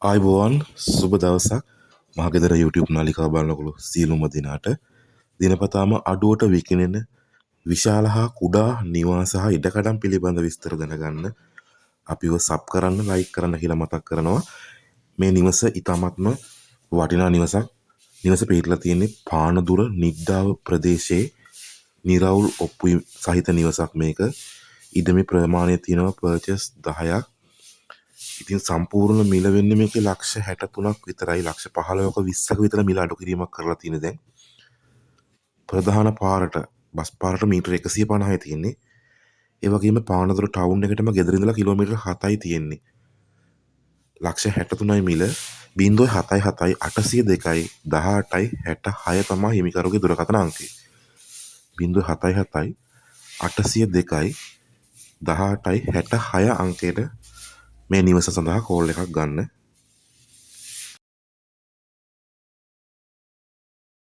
ආයුබෝවන්, සුබ දවසක්. මහගෙදර YouTube නාලිකාව බලන ඔයගොල්ලෝ සියලුම දෙනාට දිනපතාම අඩුවට විකිණෙන විශාල හා කුඩා නිවාස හා ඉඩකඩම් පිළිබඳ විස්තර දැනගන්න අපිව සබ් කරන්න, ලයික් කරන්න කියලා මතක් කරනවා. මේ නිවස ඉතාමත්ම වටිනා නිවසක්. නිවස පිහිටලා තියෙන්නේ පානදුර නිද්දාව ප්‍රදේශයේ නිරවුල් ඔප්පු සහිත නිවසක් මේක. ඉඩමේ ප්‍රමාණය තියෙනවා පර්චස් 10ක්. ඉතින් සම්පූර්ණ මිල වෙන්නේ මේකේ ලක්ෂ 63ක් විතරයි. ලක්ෂ 15ක 20ක විතර මිල අඩු කිරීමක් කරලා තියෙන දැන්. ප්‍රධාන පාරට, බස් පාරට මීටර 150යි තියෙන්නේ. ඒ වගේම පානදුර ටවුන් එකටම ගෙදර ඉඳලා කිලෝමීටර් 7යි තියෙන්නේ. ලක්ෂ 63යි මිල. 077 802යි 18යි 66 තමයි හිමිකරුගේ දුරකථන අංකය. 077 802යි 18යි 66 අංකයට මේ නිවස සඳහා කෝල් එකක් ගන්න.